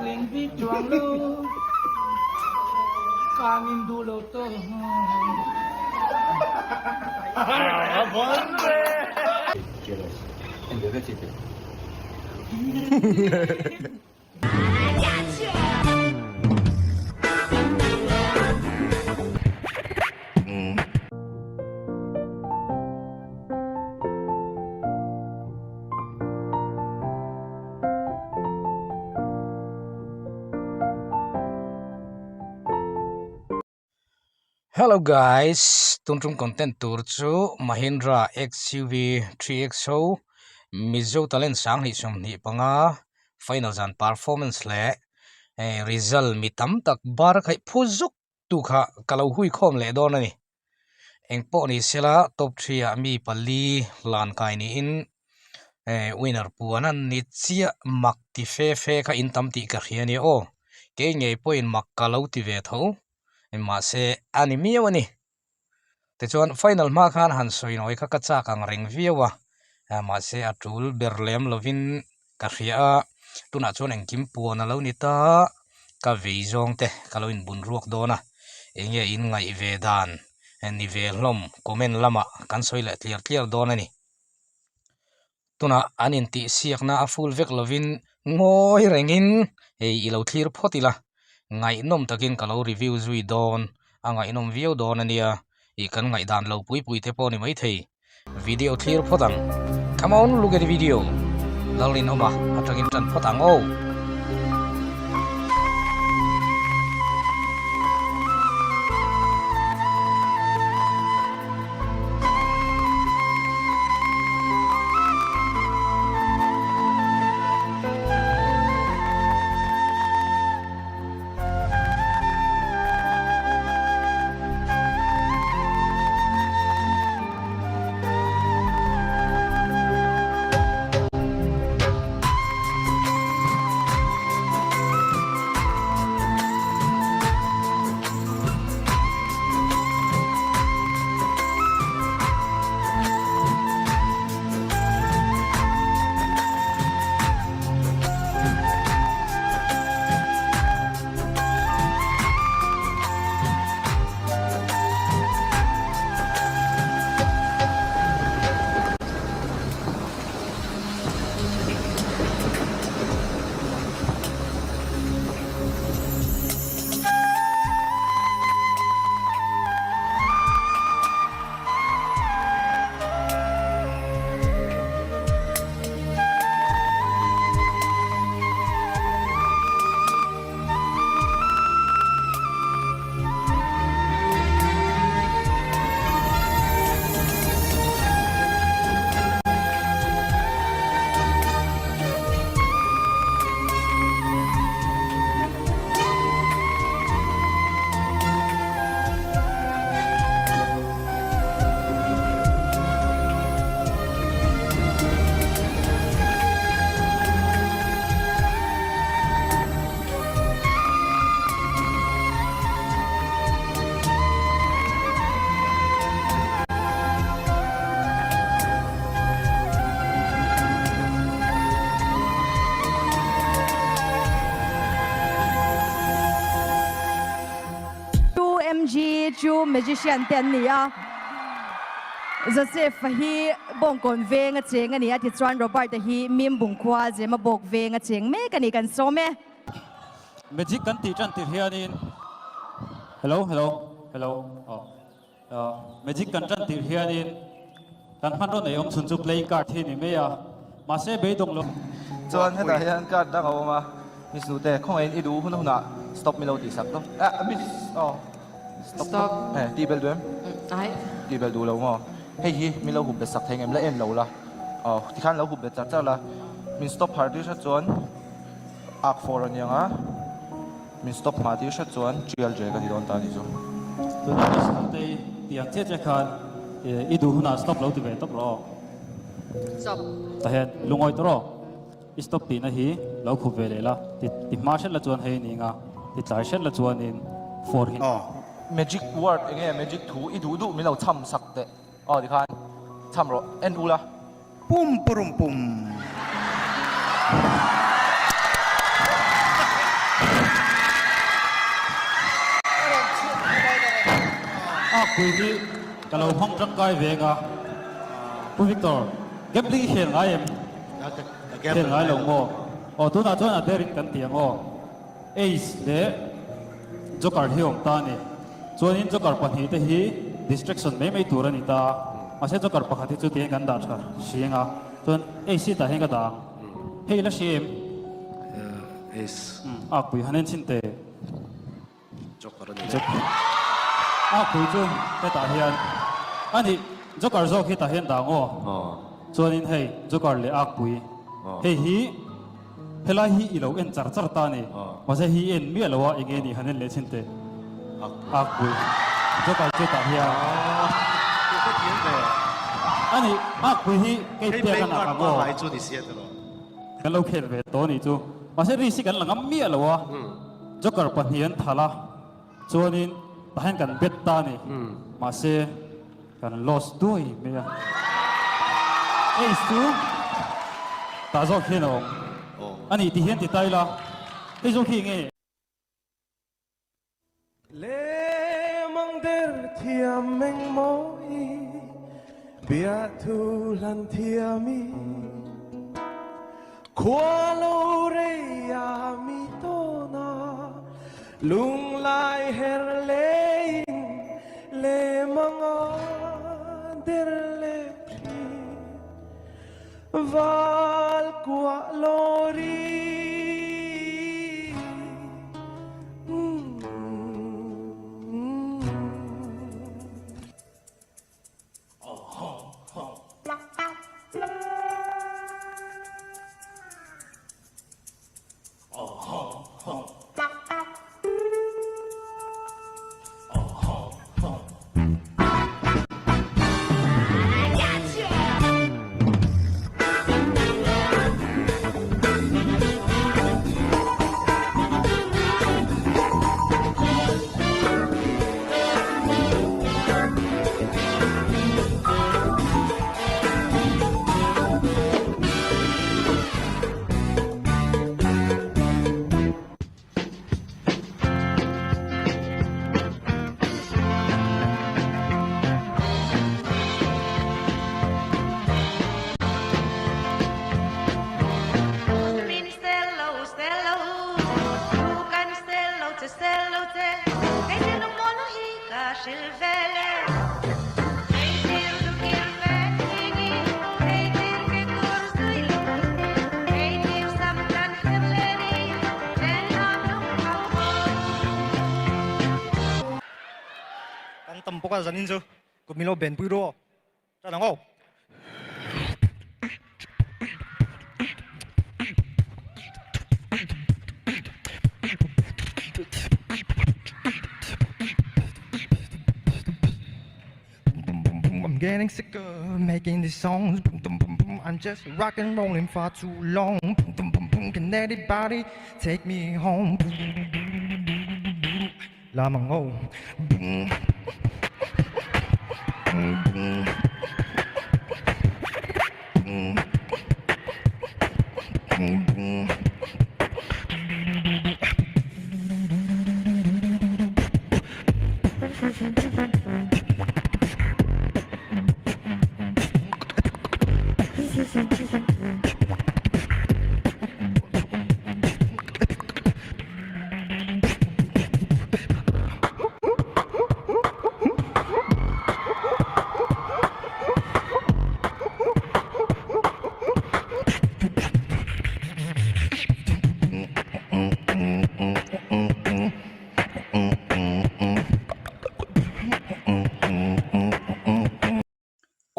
tling bik chuang lo Kan in duh lo tawh. Hello guys tun tum content tur chu Mahindra XUV 3XO Mizo talent 2025 final zan performance leh eh result mi tam tak bar a khaih phu zuk tu kha ka lo hui khawm leh dawn a ni engpawh ni sela top 3 ah mi pali hlan kai niin eh winner puan an ni chiah mak ti fe fe kha in tam tih ka hria ania aw kei ngei pawhin mak ka lo ti ve tho mahse a ni miau a ni tichuan final hma khan han sawi nawi kha ka chak ang reng viau a mahse a tul ber lem lovin ka hria a tunah chuan engkim puan a lo ni ta ka vei zawng te ka lo inbun ruak dawn a enge in ngaih ve dan ni ve hlawm comment lamah kan sawi leh tliar tliar dawn a ni. Tunah an intihsiakna a full vek lovin ngawi rengin hei i lo thlir phawt ila, ngaihnawm takin ka lo review zui dawn a ngaihnawm viau dawn a nia, ih kan ngaihdan lo pui pui te pawh a ni maithei. Video thlir phawt ang. Come on look at the video. Lalrinawma atangin tan phawt ang aw. 2MG chu magician te an ni a, Joseph-a hi Bawngkawn veng a cheng a ni a, tichuan Robert-a hi Mimbung khua Zemabawk veng a cheng mek a ni kan sawm e. Magic kan tih tan tir hianin Hello hello hello aw Magic kan tan tir hianin kan hmanraw nei awm chhun chu playing card hi a ni mai a, mahse beidawng lo. Chuan hetah hian card dang a awm a, Miss Nute, khawngaihin i duh hun hunah stop milo tih sak tawp. Ah Miss aw stop Stop. Eh tih belh duh em? Ai. Tih belh duh lo maw? Hei hi min lo hup bet sak thei ngem la en lo la. Aw tikhan lo hup bet char char la, min stop har tir hrat chuan ak for a niang a. Min stop hma tir hret chuan trial je ka ti dawn ta a nih chu. Tuna Miss Nutei tih ang chiah chiah khan i duh hunah stop lo ti ve tawp rawh aw. Stop. Tah hian lungawi tawh rawh. I stop tihna hi lo khup ve leh la. Ti hma hret la chuan hei a ni ang a, ti tlai hret la chuanin for hi. Aw. Magic word enge magic thu i duh duh min lo chham sak teh. Aw tikhan chham rawh en ula. Pum purum pum. pui hi ka lo hmang tangkai ve anga. Pu Victor, gambling i khel ngai em? Khel ngai lo maw? Aw tunah chuan a derin kan ti ang aw. Ace leh Joker hi awm ta a ni. Chuanin Joker pahnihte hi distraction mai mai tur a ni ta a. Mahse Joker pakhat hi chu tihian kan dah tha hri ang a. Chuan Ace hi tah hian ka dah ang. Hei la hri em? Ace. A pui han en chhin teh. Joker a ni. Joker. A pui chu hetah hian a ni. Joker zawk hi tah hian dah ang aw. Chuanin hei Joker leh ak pui. Hei hi helai hi i lo en char char ta a ni. Mahse hi i en miah lo a eng nge nih han en leh chhin teh. Ak pui. Joker chu tah hian. A ni ak pui hi kei pek a nak ang aw. Kan lo khel ve tawh a nih chu. Mahse risk hi kan la ngam miah lo a. Joker pahnih an thal a, chuanin tah hian kan bet ta a ni. Mahse, kan lost duai mai a. Ace chu tah zawk hian a awm. A nih ti hian ti ta ila, hei zawk hi enge? Lemang der thiam meng mawi, biathu hlan thiami. Khua lo rei a mi tawn a, lunglai her leiin lemang a der leh thin. Val kuah lawri. Kan tam bawk a zanin chu kut min lo ben pui ru aw. Tan ang aw. I'm getting sick of making these songs I'm just rock and rolling far too long Can anybody take me home Lam ang aw.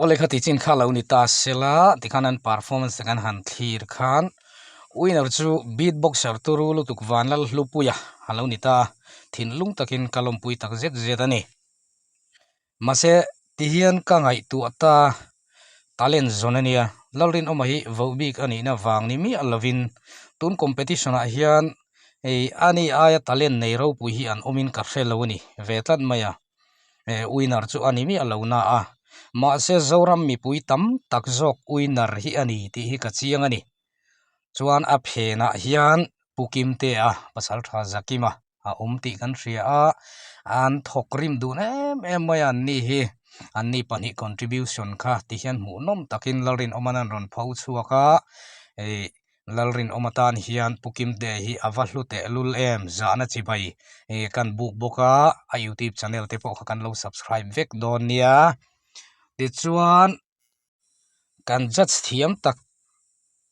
Aw lehkha tih chin kha lo ni ta sela tikhan an performance te kan han thlir khan winner chu beat boxer turu lutuk vanlal hlupuia a lo ni ta a thinlung takin ka lawmpui tak zet zet a ni mahse tihian ka ngaihtuah ta talent zawn a nia Lalrinawma hi voh bik a nihna vang ni miah lovin tun competition ah hian hei ani aia talent nei ropui hi an awmin ka hre lo a ni ve tlat mai a. eh winner chu a ni miah lo na a mahse Zoram mipui tam tak zawk winner hi a ni tih hi ka chiang a ni chuan a phenah hian Pu Kimtea pasal tha Zakima. a awm tih kan hria a an thawk rim dun em em mai a an ni hi an ni pahnih contribution kha ti hian hmuh nawm takin Lalrinawma an rawn pho chhuak a ih Lalrinawma tan hian Pu Kimte hi a va hlu teh lul em zahna chibai ih kan buk bawk a a youtube channel te pawh kha kan lo subscribe vek dawn nia tichuan. Kan judge thiam tak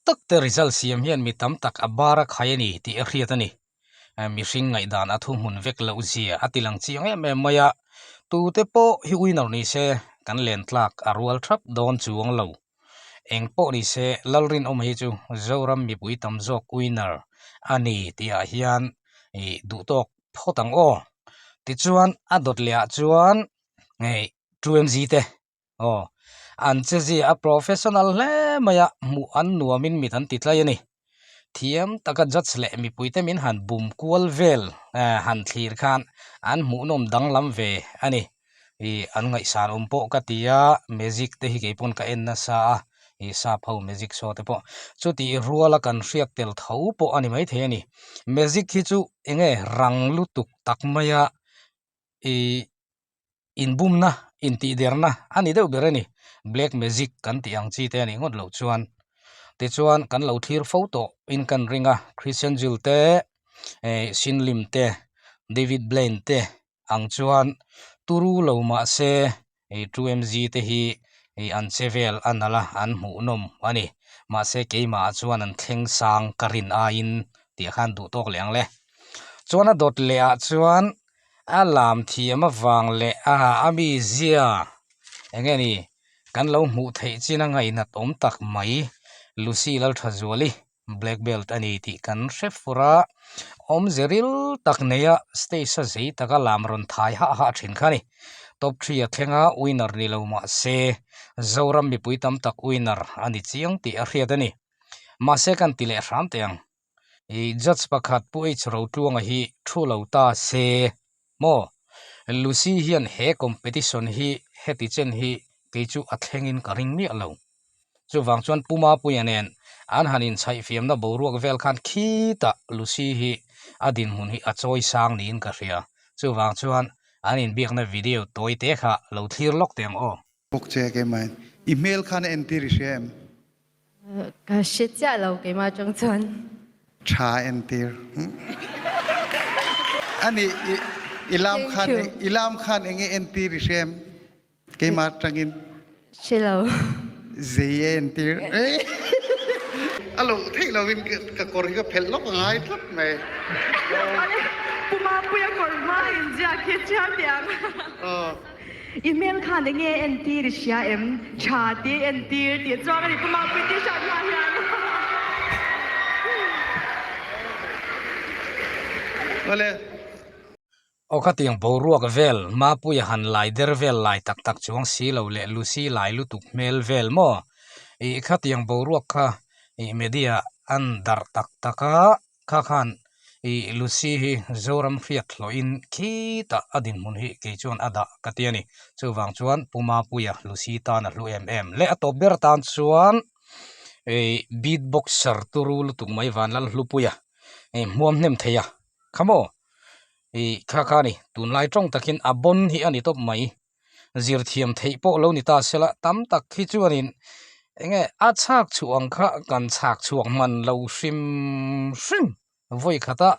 tak te result siam hian mi tam tak a bar a khai a ni tih a hriat a ni. Mihring ngaihdan a thuhmun vek loh zia a ti lang chiang em em mai a, tute pawh hi winner ni se kan len tlak a rual thap dawn chuang lo. Eng pawh ni se Lalrinawma hi chu Zoram mipui tam zawk winner a ni tih ah hian ih duhtawk phawt ang aw. Tichuan a dawt leh ah chuan 2MZ te Aw, an che zia a professional hle mai a, hmuh an nuamin mit an ti tlai a ni. Thiam taka judge leh mipuite min han bum kual vel han thlir khan an hmuhnawm danglam ve a ni. Ih an ngaihsan awm pawh ka ti a, magic te hi keipawn ka en nasa a, ih sap ho magic show te pawh. Chutih ruala kan hriat tel tho pawh a ni maithei a ni. Magic hi chu enge rang lutuk tak maia ih inbumna intihderna a ni deuh ber a ni black magic kan tih ang chi te a nih ngawt loh chuan tichuan kan lo thlir fo tawh in kan ring a christian jul te eh sinlim te david blaine te ang chuan turu lo mahse ih two mg te hi ih an che vel a nalh a an hmuhnawm a ni mahse keimah ah chuan an thleng sang ka rin aiin tih khan duh tawk leh ang le chuan a dawt leh ah chuan. A lam thiam avang leh a a mizia eng nge ni kan lo hmuh theih chin a ngainat awm tak mai Lucy Lalthazuali black belt a ni tih kan hre fur a awmze ril tak neia stage a zei taka lam rawn thai hah hah thin kha a ni top three a thleng a winner ni lo mahse Zoram mipui tam tak winner a ni chiang tih a hriat a ni mahse kan ti leh hram teh ang. Ih judge pakhat Pu H Rotluanga hi thu lo ta se maw? Lucy hian he competition hi heti chen hi kei chu a thlengin ka ring miah lo. Chuvang chuan Pu Mapuia nen an han inchhaihfiamna boruak vel khan khitah Lucy hi a dinhmun hi a chawi sang niin ka hria. Chuvang chuan an inbiakna video tawi te kha lo thlir lawk teh ang aw. Bawk che keimah in i hmel khan a entir i hria em? Ka hre chiah lo keimah atang chuan. Tha entir. Ani i lam khan i lam khan enge entir i hria em? Keimah atangin. Hre lo. Zei e entir. A lo theih lovin ka kawr hi ka phelh lawk a ngai tlat mai. Pu Mapuia kawr hma inziak hi chiang teh ang. I hmel khan enge entir i hria em? Tha tih entir tih chuang a ni Pu Mapui t-shirt hma hian. Awle. Aw khatiang boruak vel Mapuia han lai der vel lai tak tak chuang si lo leh Lucy lai lutuk hmel vel maw? Ih khatiang boruak kha ih media an darh tak tak a. Kha khan i Lucy hi Zoram hriat hlawhin khitah a dinhmun hi kei chuan a dah ka ti a ni. Chuvang chuan Pu Mapuia Lucy tan a hlu em em. Leh a tawp ber tan chuan i beat boxer turu lutuk mai Vanlalhlupuia i hmuam hnem thei a. Kha maw? I kha kha a ni. Tunlai tawng takin a bawn hi a ni tawp mai. Zir thiam theih pawh lo ni ta sela tam tak hi chuanin eng nge a chhak chhuah ang kha kan chhak chhuak hman lo hrim hrim vawi khata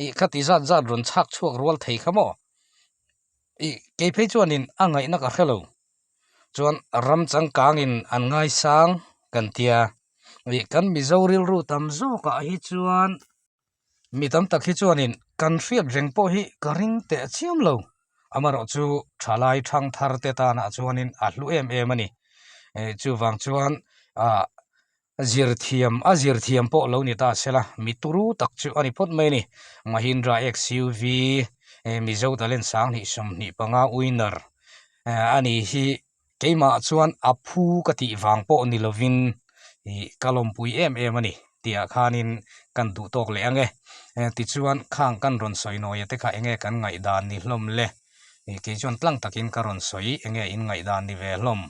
ih khati zat zat rawn chhak chhuak rual thei kha maw ih kei phei chuanin a ngaihna ka hre lo chuan ram changkangin an ngaisang kan tia ih kan mizo rilru tam zawkah hi chuan. Mi tam tak hi chuanin kan hriat reng pawh hi ka ring teh chiam lo. Amaherawhchu thalai thang thar te tanah chuanin a hlu em em a ni. Chuvang chuan ah zir thiam a zir thiam pawh lo ni ta sela mi turu tak chu a ni phawt mai a ni. Mahindra XUV Mizo Talent 20 25 winner a ni hi Keimah chuan a phu ka tih vang pawh ni lovin ih ka lawmpui em em a ni tihah khanin kan duh tawk leh ang e. Tichuan khang kan rawn sawi nawia te kha enge kan ngaihdan ni hlawm le? Ih kei chuan tlang takin ka rawn sawi enge in ngaihdan ni ve hlawm?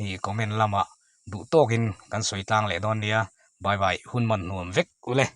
Ih comment lamah duh tawkin kan sawi tlang leh dawn nia. Bye bye hun man hnuam vek ule.